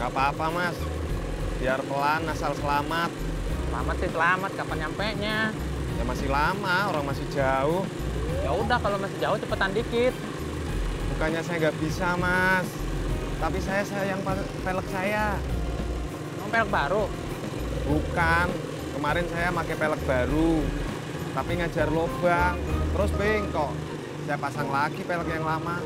Gak apa-apa, Mas. Biar pelan, asal selamat. Selamat sih selamat, kapan nyampenya? Ya masih lama, orang masih jauh. Ya udah kalau masih jauh cepetan dikit. Bukannya saya nggak bisa, Mas. Tapi saya sayang pelek saya. Mau pelek baru? Bukan. Kemarin saya pakai pelek baru. Tapi ngajar lobang. Terus bengkok. Saya pasang lagi pelek yang lama.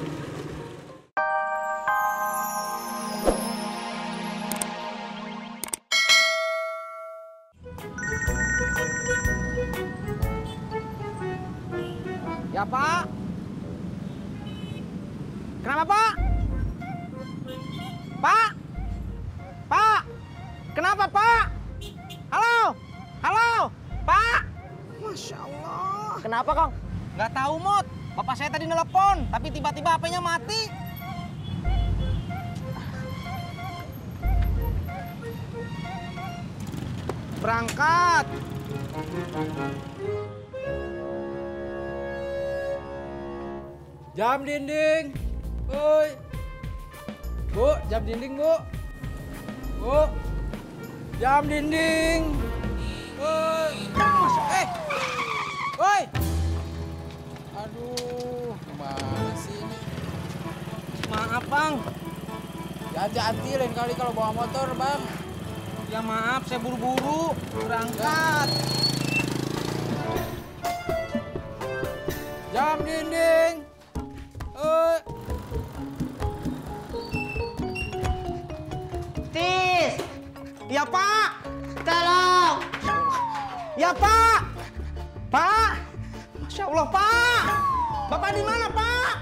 Ya, Pak. Kenapa, Pak? Pak? Pak? Kenapa, Pak? Halo? Halo? Pak? Masya Allah. Kenapa, Kang? Nggak tahu, Mot. Bapak saya tadi nelpon, tapi tiba-tiba HP-nya mati. Berangkat. Jam dinding. Woi. Bu, jam dinding, Bu. Bu. Jam dinding. Woi. Masuk, woi. Aduh, gimana sih ini? Maaf, Bang. Ya hati-hati lain kali kalau bawa motor, Bang. Ya maaf, saya buru-buru. Berangkat. Jam dinding. Tis! Ya, Pak! Tolong! Ya, Pak! Pak! Masya Allah, Pak! Bapak di mana, Pak?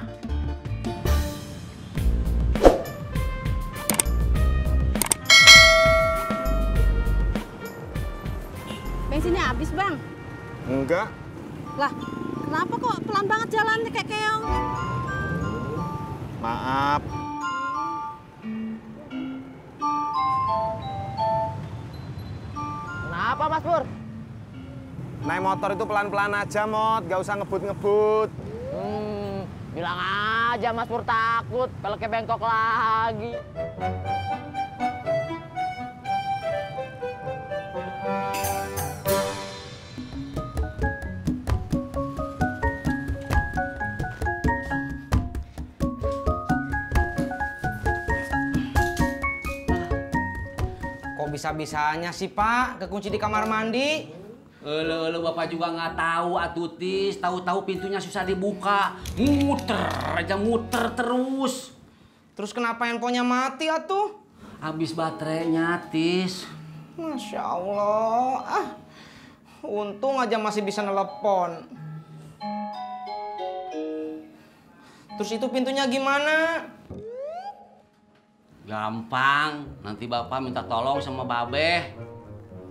Bensinnya habis, Bang. Enggak. Lah, kenapa kok pelan banget jalannya kayak keong? Maaf. Kenapa, Mas Pur? Naik motor itu pelan-pelan aja, Mot. Gak usah ngebut-ngebut. Bilang aja Mas Pur takut, peleknya bengkok lagi. Kok bisa-bisanya sih, Pak? Kekunci di kamar mandi? Elo bapak juga nggak tahu atutis, tahu-tahu pintunya susah dibuka, muter terus. Terus kenapa handphonenya mati atuh? Habis baterainya, Tis. Masya Allah, untung aja masih bisa nelepon. Terus itu pintunya gimana? Gampang, nanti bapak minta tolong sama Babe.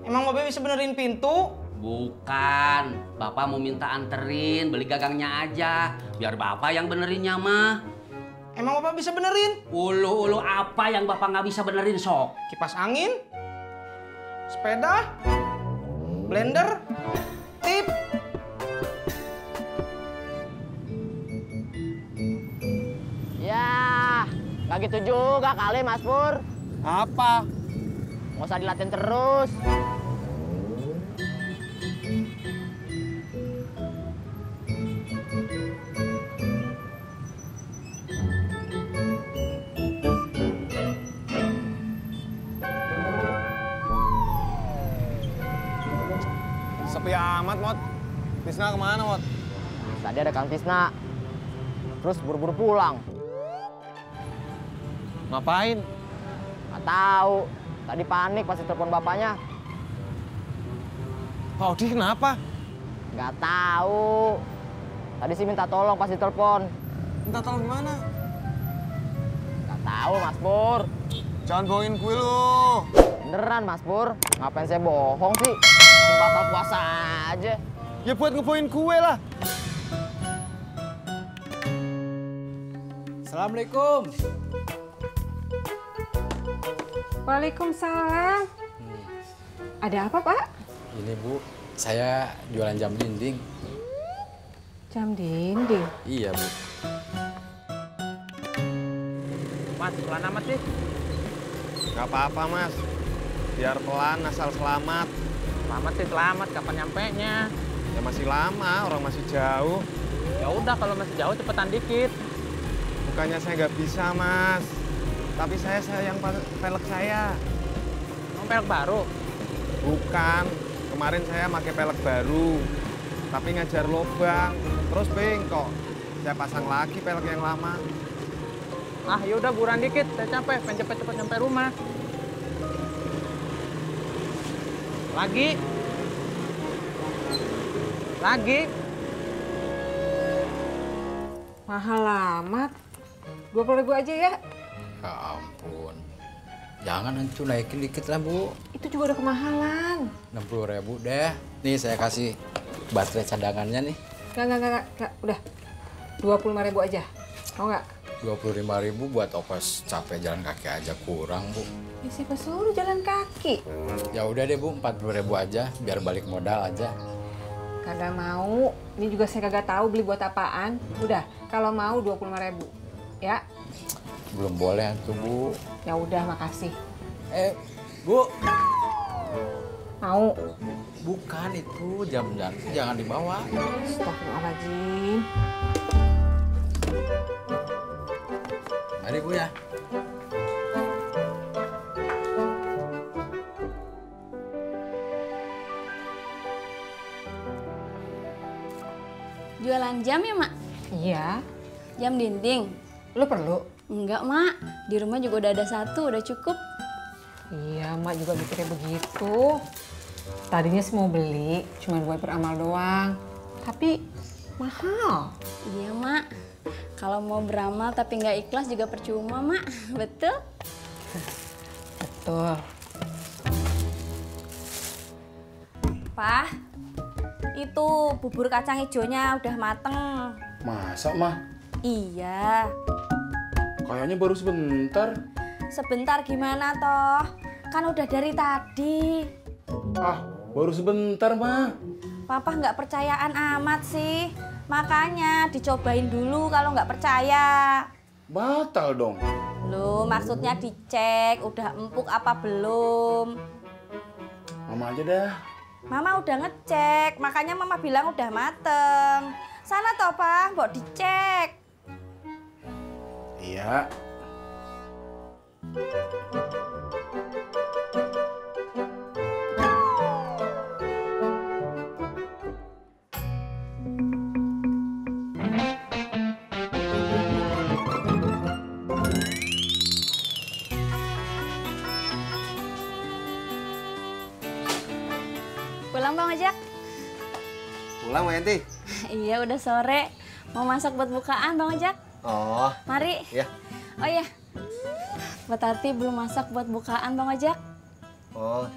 Emang Babe bisa benerin pintu? Bukan, bapak mau minta anterin, beli gagangnya aja, biar bapak yang benerinnya mah. Emang Bapak bisa benerin? Ulu apa yang bapak nggak bisa benerin sok? Kipas angin? Sepeda? Blender? Tip? Ya, nggak gitu juga kali, Mas Pur. Apa? Nggak usah dilatih terus. Sepi amat, Mot. Tisna kemana, Mot? Tadi ada Kang Tisna. Terus buru-buru pulang. Ngapain? Nggak tahu. Tadi panik pas telepon bapaknya. Pak Odi kenapa? Nggak tahu. Tadi sih minta tolong pas ditelepon. Minta tolong gimana? Nggak tahu, Mas Pur. Jangan bohongin gue lu. Beneran, Mas Pur. Ngapain saya bohong sih? Batal puasa aja. Ya buat ngebohongin gue lah. Assalamualaikum. Waalaikumsalam. Ada apa, Pak? Ini, Bu, saya jualan jam dinding. Jam dinding. Iya, Bu. Mas, pelan amat sih. Gak apa-apa mas, biar pelan asal selamat. Selamat sih selamat, kapan nyampenya? Ya masih lama, orang masih jauh. Ya udah kalau masih jauh cepetan dikit. Bukannya saya nggak bisa mas, tapi saya sayang pelek saya. Mau pelek baru? Bukan, kemarin saya pakai pelek baru, tapi ngajar lobang, terus bengkok. Saya pasang lagi pelek yang lama. Ah yaudah buruan dikit, saya capek, pengen cepet-cepet nyampe rumah. Lagi. Mahal amat. 20.000 aja ya. Ya ampun. Jangan Encu naikin dikit lah, Bu. Itu juga udah kemahalan. 60.000 deh. Nih saya kasih baterai cadangannya nih. Enggak. Udah. 25.000 aja. Mau nggak? 25.000 buat ongkos capek jalan kaki aja kurang, Bu. Ya siapa suruh jalan kaki? Ya udah deh, Bu, 40.000 aja biar balik modal aja. Kagak mau. Ini juga saya kagak tahu beli buat apaan. Udah, kalau mau 25.000. Ya. Belum boleh tuh, Bu. Ya udah, makasih. Bu. Mau. Bukan itu, jangan dibawa. Astagfirullahaladzim. Mari, Bu ya. Jualan jam ya, Mak? Iya. Jam dinding? Lu perlu? Enggak, Mak. Di rumah juga udah ada satu, udah cukup. Iya, Mak juga mikirnya begitu. Tadinya sih mau beli, cuma buat beramal doang. Tapi mahal. Iya, Mak. Kalau mau beramal tapi nggak ikhlas juga percuma, Mak. Betul? Betul. Pak, itu bubur kacang hijaunya udah mateng. Masa, Mah? Iya. Kayaknya baru sebentar. Sebentar gimana toh? Kan udah dari tadi. Ah, baru sebentar, Mah. Papa nggak percayaan amat sih. Makanya dicobain dulu kalau nggak percaya. Batal dong. Loh, maksudnya dicek udah empuk apa belum. Mama aja dah. Mama udah ngecek, makanya Mama bilang udah mateng. Sana toh, Pak, mbok dicek. Iya. Pulang, Bang Ojak? Pulang, Mbak Yanti? Iya, udah sore. Mau masak buat bukaan, Bang Ojak? Oh, Mari. iya. Oh iya. Mbak Tati belum masak buat bukaan, Bang Ojak. Oh,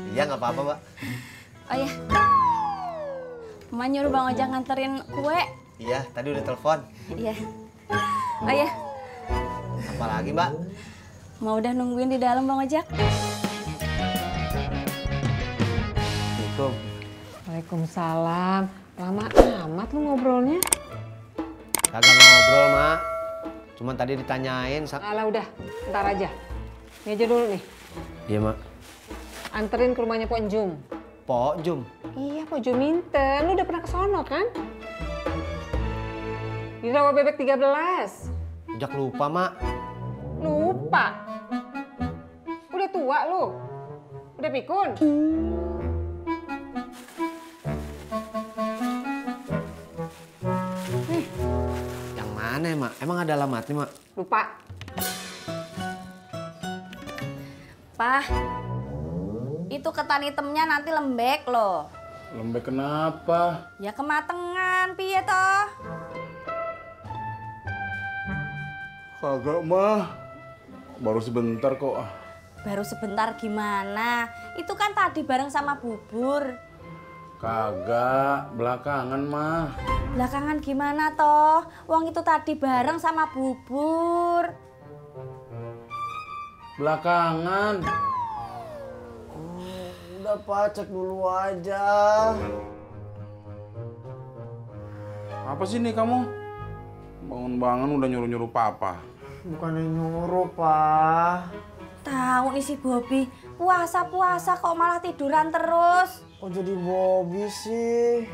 iya nggak apa-apa, Mbak. Oh iya. Mama nyuruh Bang Ojak nganterin kue. Iya, tadi udah telepon. Iya. Oh iya. Apa lagi, Mbak? Mau udah nungguin di dalam, Bang Ojak? Assalamualaikum. Waalaikumsalam. Lama amat lu ngobrolnya. Kagak ngobrol, Mak. Cuma tadi ditanyain. Alah udah, ntar aja. Ini aja dulu nih. Iya, Mak. Anterin ke rumahnya Pok Jum. Pok Jum? Iya, Pok Jum Minten. Lu udah pernah ke sono kan? Di Rawa Bebek 13. Ojak lupa, Mak. Lupa? Udah tua lu? Udah pikun? Yang mana ya, Mak? Emang ada alamatnya, Mak? Lupa. Pak, itu ketan hitamnya nanti lembek loh. Lembek kenapa? Ya kematangan, piye toh? Kagak, Mah. Baru sebentar kok. Baru sebentar gimana? Itu kan tadi bareng sama bubur. Kagak, belakangan, Mah. Belakangan gimana toh? Wong itu tadi bareng sama bubur. Belakangan. Udah, Pak. Cek dulu aja. Apa sih nih kamu? Bangun-bangun udah nyuruh-nyuruh papa. Bukannya nyuruh, Pak. Tahu nih si Bobby, puasa-puasa kok malah tiduran terus. Kok jadi Bobby sih?